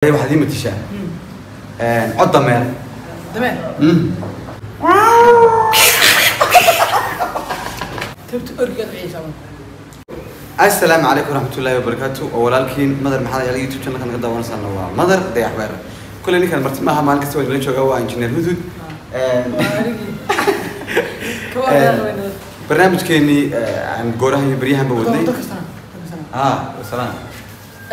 Waxaad ii matishaa cod dameer. Dameer tabta orgigaad wiciisa. Assalaamu calaykum waraxmatullaahi wabarakaatu. Oo walaalkiin Madar Maxamed Ayaala, YouTube channelka naga daawanaysaana waa Madar Dayax Weer. Kulley ninkan marti maaha, maalin kasta waa inala joogaa, waa Engineer Hudud. Barnaamijkeenii aan goorahan iyo baryahanba wadnay. Salaam.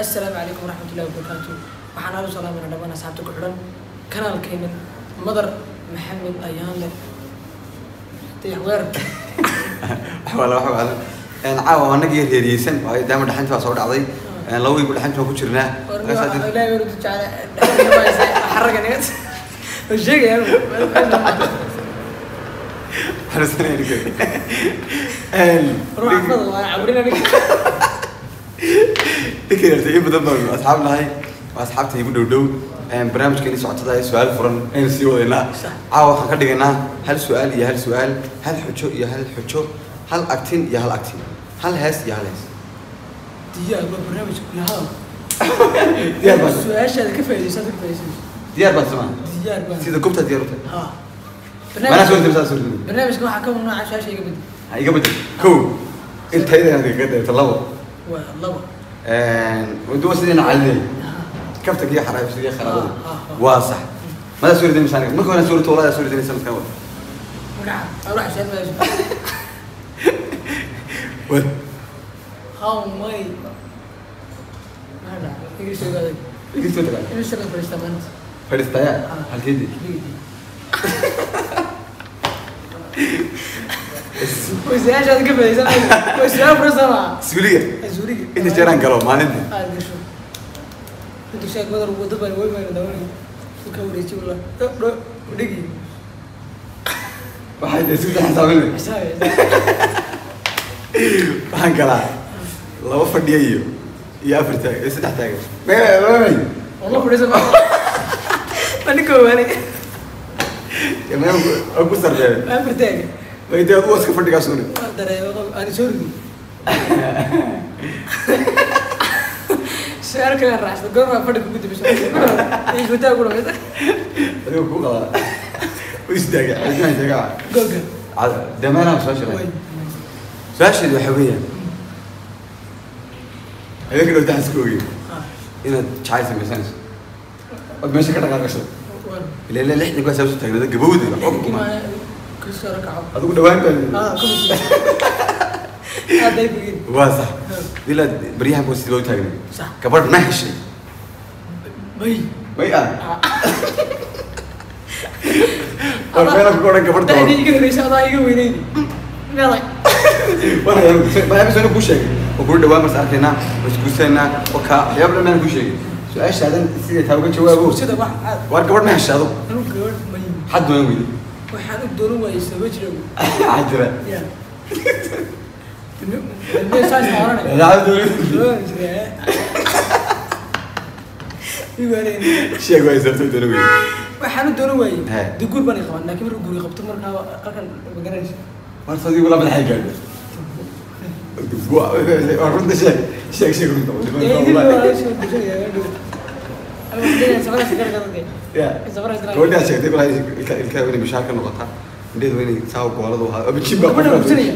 Assalaamu calaykum waraxmatullahi wabarakaatu. Waxaan aad u salaamayna dhammaan asxaabta ku xidhan kanaalkeena Madar Maxamed Ayaanle Dayax Weer. Wax wala caawa anagii reeriyeysan, waayo daama dhaxanta baa soo dhacday, laba wiig dhaxanta baan ku jirnaa. Ilaahay baan u jeclaa xaraga niga oo sheegaya. Xanuunsanaya ninkan. Ruux afada waa cabrina ninka. Ninkan yartay in badan baanu asxaab nahay, waa asxaabta igu dhow dhow. Barnaamijkeeni socotada ee su-aal furan aynu sii wadaynaa. Caawa waxaan ka dhigaynaa hal su-aal iyo hal su-aal, hal xujo iyo hal xujo, hal agtin iyo hal agtin, hal hees iyo hal hees. Diyaar waa barnaamijka kula hadal. Diyaar baan. Su-aashaada ka faa'iidaysa ka faa'iidaysa. Diyaar baan samaa. Diyaar baan. Sida gobtaa diyaar u tahay. Ha. Manaa soo ridin, saa soo ridin. Barnaamijka waxaa ka mamnuuca su-aasha iga bedel. Ha iga bedel. Kow, intayda inaad igaga dheerto. Labo. Waa labo. Waduwa sidiina calinay kaftanka iyo xaraabsiga iyo kharaabada waa sax. Madaa soo ridin misaaniga marka hore soo rito, walahi soo ridinay sanadkan wa magaca ruuxa su-aal maayo. Wa how many maxaa dhaca English uga adag. Iga soo tagaa. English uga fadhiistaa maanta. Fadhiistaya halkeedii. Way su-aashaada ka faa'iidaysan, way su-aal furan sama. Suuliga. Suuliga. Inta jeeraan galo maalintii aad gasho intuu sheeg Madar wado baan way mayna daawanay ka wareeji wallah dho dhigi. Waxay isu xisaabinay. Xisaabi. Waxaan galaa laba fadhiya iyo afar taagan iyo saddex taagan may. Wallah fadhiisa ma ma ninka waanay. Meel ku sarreeya. Afar taagan. May dee adigu iska fadhigaas une. Waa dareemo aan soo ridin su-aal kale raacsan goormaa fadhiga ku dibisho isbataa ku dhamaysa. Adigu ku qabaa u istaaga cidna istaaga. Googa. Damaanaa soo shiray. Su-aasheedu waxa weeyaan, habeenka dhowta waxaan isku ogey inaad jacayl samaysanayso ood meesha ka dhaqaaqayso ilaa ilaa lixdan kuwaas soo taagnada gabowda waxba kuma kasoo rakaco. Adigu dhawaan baan. Aad ay bugin. Waa sax, ilaa baryahan buu sidii loo taagnay. Sax. Gabadh ma heshay? May. May ah war meela ku odhan gabadh da'dii doon iga horeysa adaa iga weyneydi meelay. Mayaaba kuu sheegay oo kula dhawaan bas arkaynaa oo isguursanaa oo kaa waxyaaba dhan maan kuu sheegay. Su-aashaadan sidai taa uga jawaabo. Sida wax aad waar gabadh ma heshay adigu? Anu gabadh may. Xad waan weyday. Waxaan u dooran waayey sabab jira. Maxaa jira? Ya me saas ma oranay. Idaacadda dowladda. Sheeg waay sababta u dooran weyday. Waxaan u dooran waayey He. dee guur baan i qaban, laakiin markuu guuri qabto markaa halkan ma garanaysa. War sadigu la madaxay gaadho. Waa runta, sheeg sheeg sheeg runta. Dee idin waa soo guursanaya dhow. Ama waxaan safaraysa gargadade. Ya. Safaraysa. Gabadhaa sheegtay balaa ilka ilka inay mishaar ka noqotaa, indheedu waa inay saa gooladu ahaa ama jin baa. Gabadha guursanaya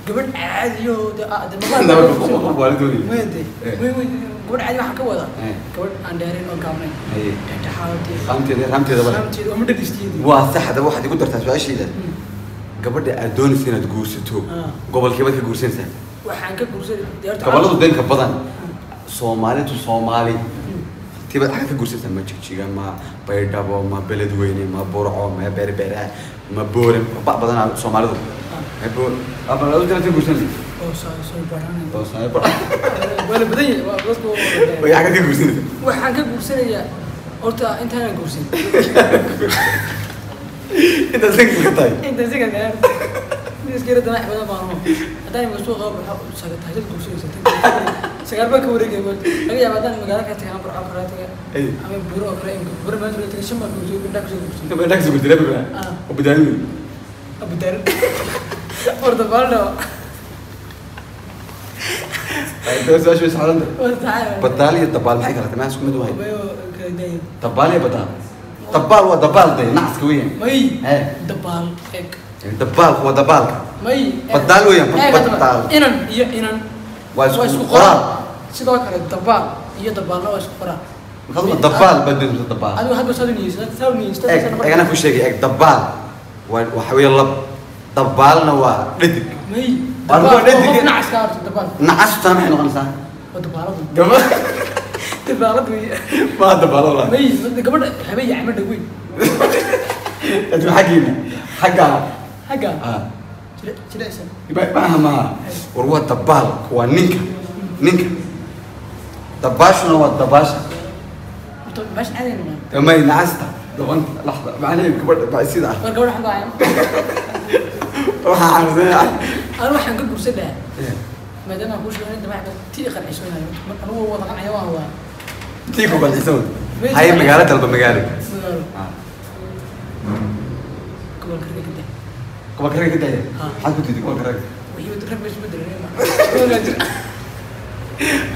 gabadh caadi oo de ah de Laba qof waa la doonaya. Maya de. Eh. Way way gabadh caadi waxaan ka wadaa Eh. gabadh aan dheerayn oo gaabnayn. Haye. Dhexdhexaadii. Raamteeda raamteeda bale. Raamteeda oo ma dhadhistiyeedi. Waa sax. Haddaba waxaad igu dartaa su-aashayda, gabadha aad doonaysa inaad guursato gobolkeebaad ka guursanaysaa? Waxaan ka guursanay dee horta gobolladu danka badan Soomaalitu Soomaali tibaad xagga ka guursanaysaa, ma Jigjiga, ma Baydhabo, ma Beledweyne, ma Burco, ma Berbera, ma Boore, ba badanaa Soomaalidu ma Boor ka guursanaysaa? Oo soo soo baranay. Oo saaxiib. Waa la badan yahay, waa dadku. Way xagga ka guursanaysaa? Waxaan ka guursanayaa horta intaanan guursan. Intaad single ka tahay. Intaan siga gaar miskira danax badan baan oo haddaan imika suuqa baxo saga tahay guursanaysa sagaal baan ka wareegaya maanta. Laga yaaba haddaan magaalo ka tagay ama Burco kale taga Ay. ama Buuro oo kale, imika Buuro maanta laga tagay shan baan guursay, indhaa kusoo guursay. Inta badan kasoo guurtay Berbera. Ah. Oo badaalin. Abudaarin horta baaldho. Inta su-aasha way saxdan tahay. Waa tahay. Badaal iyo dabaal maxay kala tahay? Maxaa isku mid wahay? Mayo. Daaya. Dabaal iyo badaal. Dabaal waa dabaal dee, nacaska weeyaan. May. Hee. Dabaal eeg. Dabaalku waa dabaalka. May. Badaal weeyaan, Eeg haddaba. badaal. Inan iyo inan Waa isku waa isku qoraal. qoraal. Sidoo kale dabaal iyo dabaalna waa isku qoraal. Markaad uma dabaal baad doonaysa dabaal. Adigu hadba saad u niyeysa, saad u niyeysta. Eeg, eeg, anaa ku sheegay, eeg, dabaal waa waxa weeye lab, dabaalna waa dhadig. May. Waa dabaal lagu dhadig. Qof nacaska horta dabaal. Nacastaa maxay noqonaysaa? Waa dabaaladu. Gabadh Dabaaladu wey. maa dabaalo walaa. May, gabadha habeen yacma dhaweyn. Adigu xaggiina xagga xagga ah jilicsan. Maaha, maaha, war waa dabaal, waa ninka, ninka dabaashuna waa dabaasha. Horta meesha caadayna maa. May, nacasta dabanta laxda macnaheedu gabadha baa sida ah. War gabadha xagga ayan. Waxaa xarsanaya. Anigu waxaan ka guursan lahaa maadaama aan kuu sheegay inta maxaa tii qancisonayo, anigu wada qancaya waa Tii ku qancisan haye, magaalo dalba, magaalo. Magaalo. Ah. Gobolka ragga ka dah. Gobolka ragga ka daya? Ah. Maxaad ku diiday gobolka ragga? Wixii rag baa isbedelay.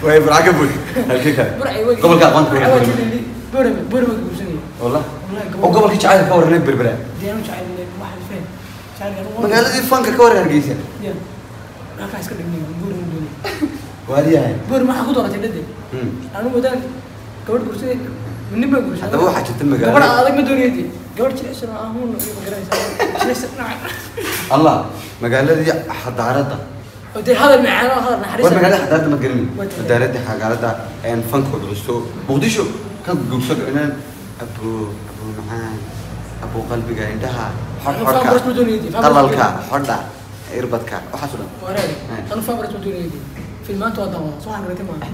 Way burca ka bud halkii kale. Burcay way. Gobolka aqoonta Burcay ka waa waran. jilili. Boorame, boorame ka guursanaya. Wallah. Wallahi. Oo gobolka jacaylka ka warranay, Berbera. Deeno jacayl waxaan faham jacaylka anigu Magaaladii fanka ka waran, Hargeysa. Ya halkaa iska dhignay, boorame doonay. Waaliyahay. Boorame waxaa ku dooratay dhade. Anigu wadaan gabadh guursanay, nin baa guursaday. Haddaba waxaa jirta magaalo gabadh adag ma doonaydi, gabadh jilicsan oo ahuun iyo ma garanaysaa, jilicsan dhinaca. Allah, magaaladii xadaaradda. Oo dee hadal macaan oo hadal naxariis. War magaalada xadaaradda ma garanin? Waa tahay. Madaaladii xagaalada een fanka custo Muqdisho ka guurso inaan abu abu macaan abu qalbiga indhaha xor Anu xorka fan baras ma doonaydi, fan baras ma qalalka doonaydi. Xordha irbadka waxaas oo dhan. Wareer. Eh. Anu fan baras ma doonaydi, filmaanta waa daawada soo waxaan garatay maaha.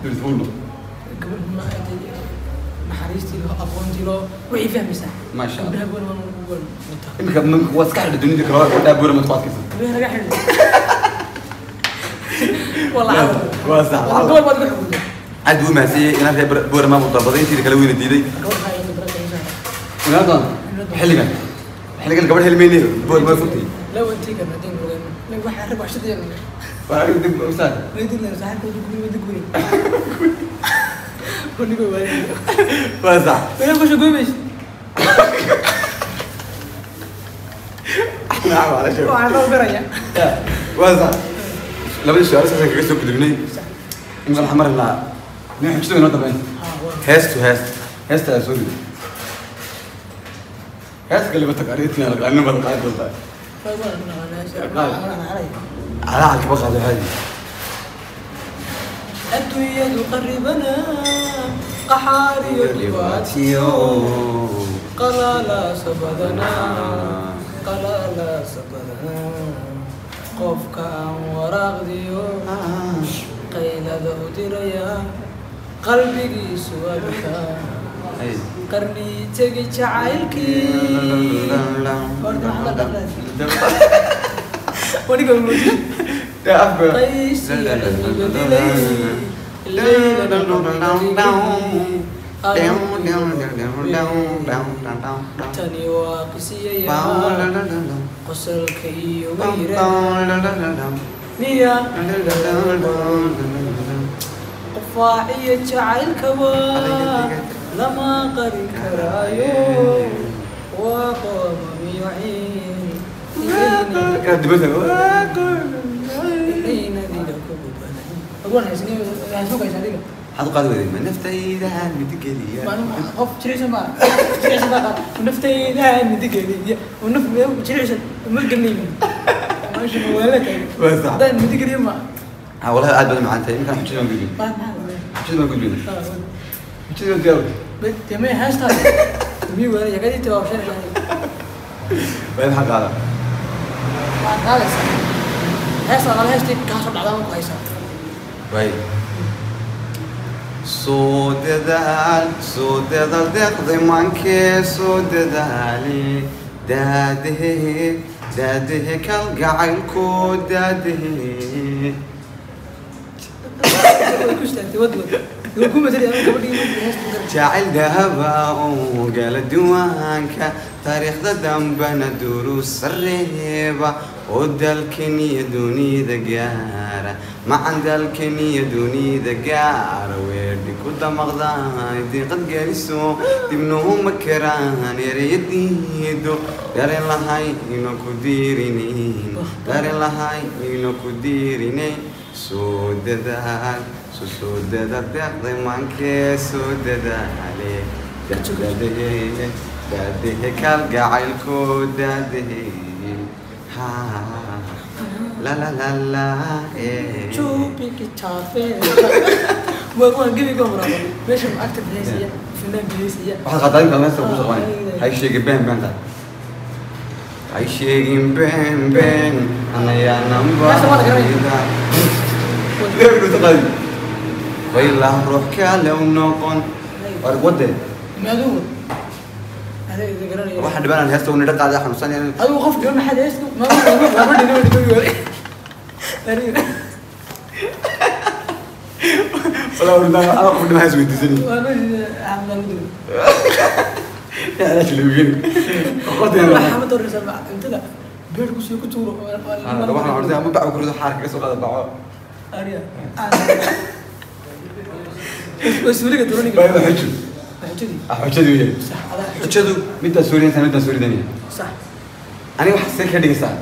Gabadh ma naxariistii loo, aqoontii loo, wixii fahmaysaa. Maasha Allah. Gabdhaha boor waan ugu wataa. Imika imika waa iska xidha dunida kale, waa gabdhaha buura ma ku adkaysan. Gabdhaha laga xidhay walaa. Waa sax. Gobol baad iga xukuntaa. Aad buu mahadsan inaan reer buura maamul dalbaday, intii kale weyna diiday. Gabadh waxaa ila baraka insha Inaan doon xilligan, xilligan gabadh helmayne buur ma furtay. La wantii karna diin lugeyn nin waxa rag wax shadiyaan. Waa arrin dib u saar. Weydin la saaxiibka guri wadi guri kunigo waay. Waa sax. Wala ku shaqooymays. Nacam ala shay. Waxaan loo garaya. Waa sax. Labadii su'aal saasaan kaga soo gudubnay. Imika waxaan maraynaa nin xujada inoo dambeyn. Heestu heest heesta ayaa soo gudub, hees kale ma taqaaniintiin aqaanin baad qaadi doontaa. Calaa kaba qaado caadi. Adduunyadu qaribana qaxaariyo dhibaatiyo qalaalaasa badanaa, qalaalaasa badanaa, qofka aan waraaqdiyo qaylada u diraya qalbigiisu adkaa qarni tegi jacaylkii. Horta maxaa la dhaqdaa? Waniga muujin qays iyo cilmiga dilay leylana tani waa qisiyaya qosolka iyo weyra miya qufaaciyo jacaylkaba lama qarin karaayo, waa qoomamiyo ciin inaynadida kugu badan. Agoon haysani haysmo haysa adiga. Maxaad u qaadi weyday ma naftayda midigeliya? Qof jilicsan baa, jilicsan baa qaad naftayda midigeliya, naf jilicsan ma gelinayn meesha waa la tahay. Waa sax. Haddaan midigeliya ma. Ah wallahi aad baad u macaan tahay. Imikana xujada baan gudbin. Baa maxaa? Xujada baan gudbin, xujada baan diyaar. Temee heestaa mi waana yagadii tawaab shan Waa maxaa qaada? Waad qaadaysaa heestaa lala heestii kaa soo dhacdaa ku haysaa. Waay soo dadaal, soo dadaal, deeqday maankee, soo dadaali daadahe daadahe kalgacaylku daadahe. Way ku istaagtay wad wad Dee ku matali anigu gabadhii heesta ma garan. Jacayl dahaba oo gala diiwaanka taariikhda dambana duruus sareeba oo dalkan iyo dunida gaara macan dalkan iyo dunida gaara weedhi ku damaqdaan diiqad geliso dibnuhuma karaan ereyadiido dareen lahayno ku diirinayn dareen lahayno ku diirinayn soo dadaal soo dadaal deeqday maankee soo dadaale daadahe daadahe kalgacaylko daadahe ha la la la la eh. Chupiki chafe. Waan gebi goon raaba. Meesha actor heesaya, fanaan heesaya. Waxaad qaadaa inta meesha ku soo hay sheegin been been qaad hay sheegin been been anayaa Meesha waa la garanaya. Namba waylaa ruux kale u noqon war wade. Maaduu. Adiga garanaya. Waxaan dhibanaan heesta u nidha qaaday xanuunsan yahay. Adigu qof dhiban maxaad heestu? Ma ma dhiban dhiban. Ariga. Walaa wardaa ana qof dhiban hees weydiisanay. Waa meesha xamdan u dhiban. Yaa la weydiin qof Waxaa ma dooraysaa cuntada. Beer ku soo ku tuuro. Waxaan orday ama bac ku rido xaarka ka soo qaada baco. Ariga. Wasuuliga dooniga. Baa xujo. Xujadii. Xujadu weeyaan. Sax adaa. Xujadu middaa suuriyanta middaa suuridanaya. Sax. Aniga waxaa see ka dhigaysaa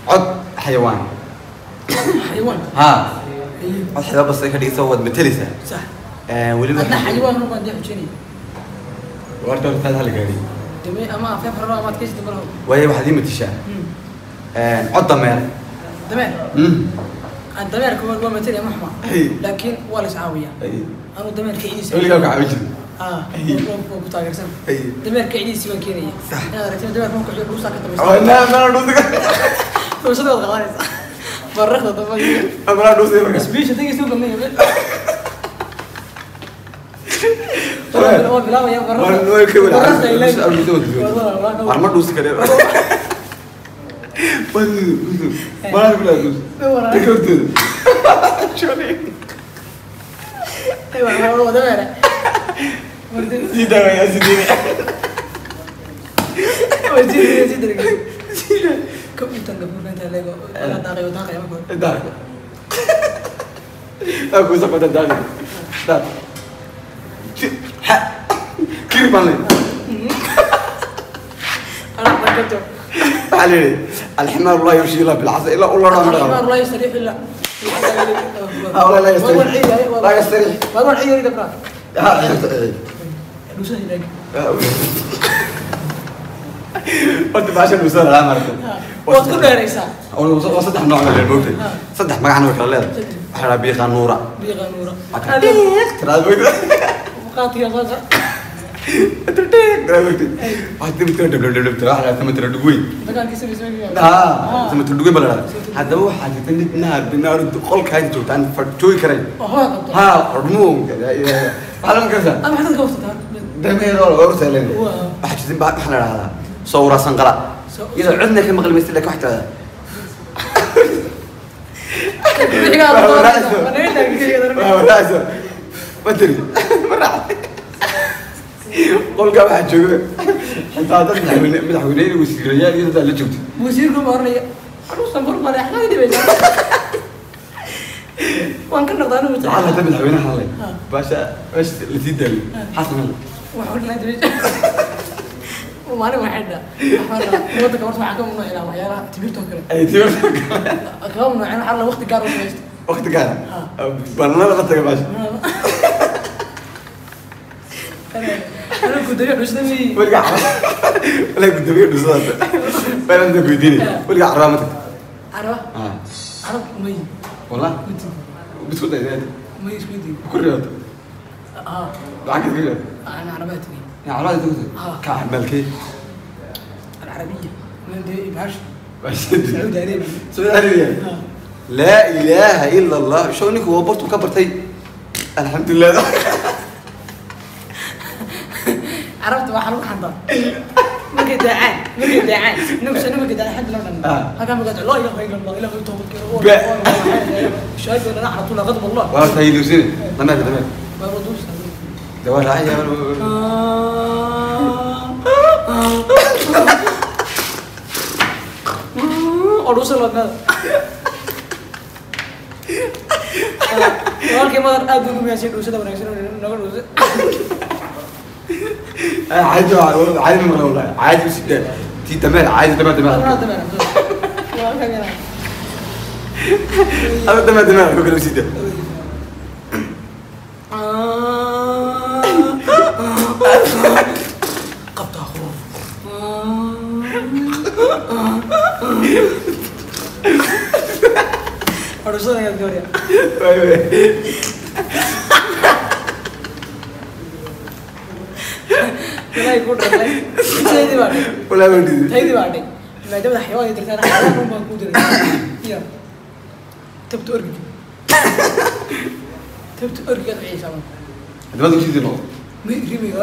cod xayawaan. Xayawaan. Haa, cod xayawaan bas see ka dhigaysaa waad matalaysaa. Sax. Weliba Hadda xayawaan baan dee xujinaya. Warta horta hal gaari. Deme ama afeef raro ama adkaysi dambe lahow. Waayo waxaad ii matashaa cod dameer. Dameer. Aan dameerka waa matalaya ma xuma. Ay. Laakiin waa la is caawiyaa. Anu dameerka cidiisa. Weligaa ku caawin jirin. Ah, waa ku taageersan. Ay. Dameerka cidiisa baan keenaya. Sax. Inaad aragtid dameerka markuu ciyo dhuusaa ka dambaysa. Naa mana dhuusiga. Dhuusada waad qabanaysaa. Barraqda dambe. Mana dhuusiga marka. Isbiisha tagaysa u galnaya. Waa bilaabaya barraqda. Way ka Barraqda ilaahay. War ma dhuusi kareen. Mana kula dhuus. Take horteeda. Ay, waa dameer. Sii daawaya sii daawaya. Waa sii daawaya. Kam intan gafuurka inta leego daaqay daaqay marka hore. Daaq. Aku sampai daaq. Daaq. Ha. Kiri baan leeyahay. Anaa barkato. Waxaa la yidhi alximaaru laa yamshi ilaa bilcasa ilaa u ladhaa ma الحمار dhaqo. لا يستريح الا آه، والله لا يستريح. لا يستريح. والله عيد دبرا Ha, ciyaarta. دوسه هناك. Horta baashan dhuusada laa maaragtay. Waad ku dheeraysaa. Waa saddex nooc la moogtay. Saddex magacna way kala leedahay. Waxaa la dhahaa biiqa nuura. بيغا نورا. Waxaa tiraada moogtay. قاطيه صاصه. Tiraada moogtay. Waxaa timatira dhab dhab dhab tira waxaa la dhahaa timatira dhugweyn. dagaalkiisa bismi. Haa, timatira dhugweyn baa la dhahaa. Haddaba waxaa jirta mid naar naar qolka ay joogtaan joogi karayn. وهو قبض. Haa, qordhmuun. Waxaa la makarsaa. انا حدد كوفتها. Dameer oo la saaleen. Waa. Waxaa jirta baa waxaa la dhahdaa sawra sanqala. Iyadoo cidna ka maqli maysid laakiin waxaa tirahdaa ma tiri ma raacday qolka waxaa jooga xitaa dad madaxweyne madaxweyne wasiirayaal iyo dad la joogto. wasiirku ma oranaya anuusan furmale axmed dhibaysaa waan ka noqdaa anigu. Lacala hadda madaxweynaha hadlay baasha baasha lasii daayo xasan hadlay. Wax odhanaya dhibaysa maalin waxay dhaa wadanka horta waxaa ka mamnuucinaa waxyaalaha timirtoo kale. Ay timirta kaga mamnuucin waxaa la waqti gaar u samaysto. Waqti gaara banana la taga baasha. Anigu gudoomiye dhusda mi. Weligaa weligaa gudoomiye dhusadaas baan inta weydiinay weligaa carraa ma tagto? Caraba. Carab may. Wallah gudi bisku daydaad may isku di ku riyooto lacag ka riyooto. Ana carabaa tegey. Ya carraa tagto ka xambalkee? العربية من دي بهاش سعود عربية. سعود عربية لا إله إلا الله شو نيكو وبرتو كبرتي الحمد لله. عرفت waxaa lagu xandaa marka Markay daacaan, markay daacaan, inagu markay daacaan xagga loo dhan. Halkaa markaa laa ilaaha illa Allah, ilaahu toobad keeno. Shaygu lacnatu la qadab Allah. Waa tayilusin dameer dameer. Waa waduus. De waa raacaya. Odhuusa ladnada. Walaalkay Madar aad buu ugu mahadsan dhuusada wanaagsan oo naga dhuusay. عادي عادي ما والله عادي وسداد تي دمار عادي دمار دمار. Waa dameer. Walaalkay yana. هذا دمار دمار كل وسداد. Qabta khuruf. Odhuusada ayaad gabarya. Walaahi ku dhalay. Taydii baa dhay. ولا ودي. Taydii baa dhay. Maadaama xayawaan ay dirtaan, xayawaan baan kuu diray. Ya. Tabta orgiga. Tabta orgiga aad ciyaysaa marka. دمار وسداد نو. Rimiga.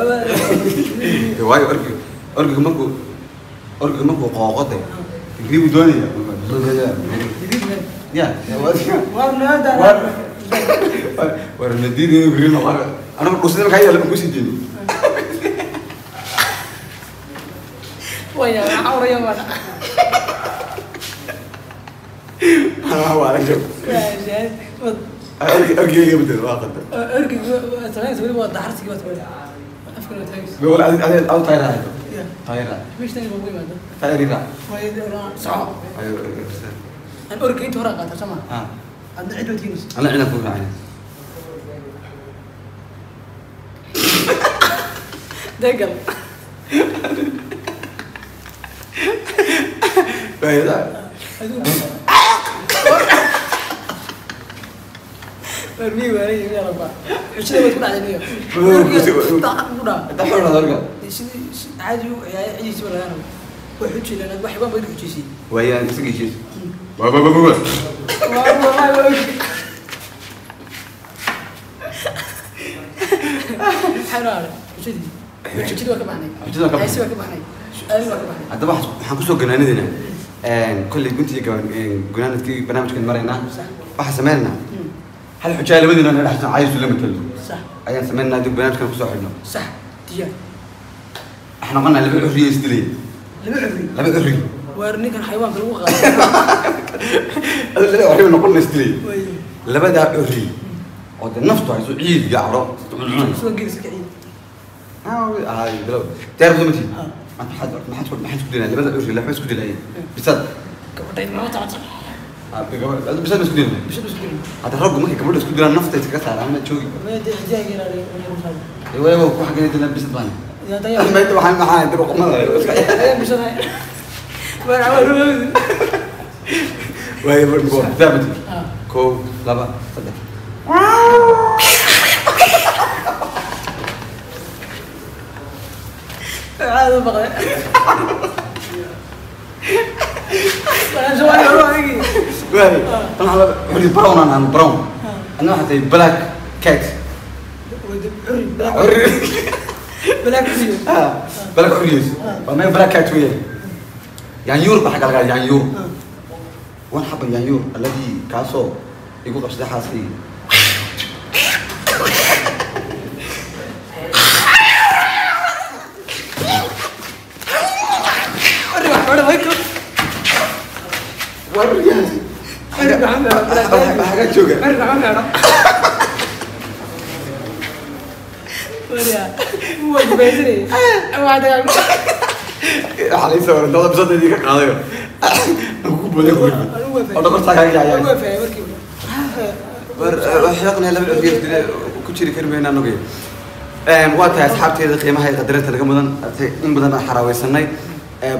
Waayo orgiga orgiga markuu orgiga markuu qooqoday ribu doonaya ya Waa war nadiid inuu gri noqon anigu dhusida markaa yaala ma kusii jeedo. Waya cawraya baa. Anaa waa la joog orgiga iga bedel waa qadar. Orgiga samaynaysa weliba waa daxarsigii baad ku afkana waa taagaysa. Wala adi adi aw tayra Ya. tayra. Meesha tani baa ugu yimaada. Tayra. Soco. Aan orgiga inta hore qaata soo ma? Ah. Adna cid baad keenaysa. Ana ciidan ku raacay. Degal. Wayda. War mii waanay ya rabba. Xujada baad ku dhacday niyo. Ku dhaca. Daxoona orga. Sidii caadi u ciyaay cidiisi baa laga rabo. Waa xuji lanad wax baan baad xujiisay. Wayaan isaga heshiis. Ba ba ba ba. Waa wallahi waa og. Maxaa noo xujadii? Xujadii waa ka baxnay. Xujadii waa ka baxnay. Haysi waa ka baxnay. Su'aal waa ka baxnay. Haddaba waxaan kusoo ganaanadaynaa kolley guntiga gunaanadkii barnaamijkan maraynaa. Sax. Waxaan sameynaynaa hal xujaa labadiina na dhexsan caayisu lama talo. Sax. Ayaan sameynaynaa dib barnaamijkan kusoo xidhno. Sax. Diyaar. Waxaan noqonaa laba curriye isdilaya. Laba cubri. Laba curri. Waar ninkan xayawaanka lagu qaaday. Laba curri noqonna isdilaya. Way. Labadaa curri oo dee naftu hayso ciid iyo cadho Soo gelis ka ciid. Bilow diyaar soo mati. Ah. maxaad maxaad maxaad isku dilayaan labada curri? Waxba isku dilayaan bisad. Gabadhay ma tacta. Bisad ma isku dilayaan? Bishad isku dilay. Hadda raggu markay gabadha isku dilaan nafta iskaga saaraan ma joogi. Ma xijaag ilaaliyo. Way waa ku xagee dilaan bisad baan. Ya daya. Maanta waxaan maxaa dib qomada. Ayaan bishad. Waar awal. Way diyaar mati. Ah. 1 2 3. Aad u baqday. Waan soo waray. Waay tan waxaa xuri brown aan brown anna waxaa tahay black cat. Curri. Black curry. Ah, black xuriyeys waa meel black cat weeyaan. Yaanyuur baa xagga laga yaanyuur. Wan xaba yaanyuur alladii kaasoo igu qabsaday xaaskayga. Curri wax xora way ku. War yaasi xagga jooga. Curri wax xora. Wariya. Waa jibaysanay. Waa dagaal. Waxaa laii soo waray dooda bisadeedii ka qaadayo aan kugu booday ku oo dhaqortaa kaaga yaacay. Waa fahmay markiiba. War waxyaaqna laba curiyeed ku jiri kari mayna annagu. Waa tahay asxaabteeda qiimaha iyo qadarinta laga mudan in badan baan xaraaweysanay.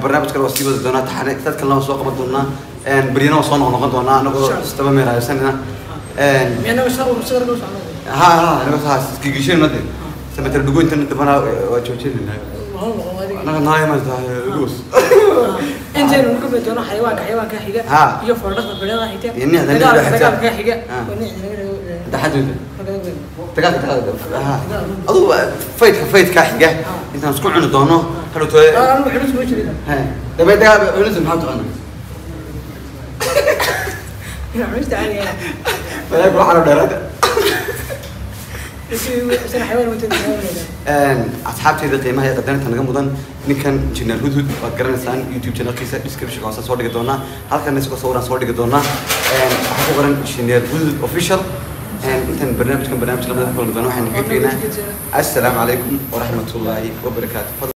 Barnaamij kale waa sii wadi doonaa taxane dad kalena waa soo qaban doonaa beryana waa soo noqnoqon doonaa anagoo istaba meeraysanina. Miyana shaqo shaqo loo socdo. Ha ha anaga saas iskigisheyn made samatar dhugoyntana dambana waa joojinayna. Annaga nahay ma tahay dhugus. Intaynu ku mid doono xayawaanka xayawaanka xiga Ha. iyo foordhada beerada xigta Iyo nicda nicda xigta. dagaalka xiga Ha. waa nicda daxadooda dagaalka dagaalka ha adugu faydka faydkaa xiga intaan isku cuni doono. Hadhow tooye. Anigu xulus ma jirin. Dabay dagaa cunisa maxaa taqaanaa? Xulusta caadiga ah. Balaa kula calo dheeraada. Isna xayawaan wata, xayawaan wata. Asxaabtayda qiimaha iyo qadarinta naga mudan, ninkan Injineer Hudhud waad garanaysaan. YouTube channelkiisa description hoose soo dhigi doonaa, halkan isagoo sawiraan soo dhigi doonaa. Waxaa ku qoran Injineer Hudhud Official. Intaan barnaamijkan barnaamij lamida ku kulmi doono, waxaan kaga tegaynaa assalaamu calaykum waraxmatullaahi wabarakaatu.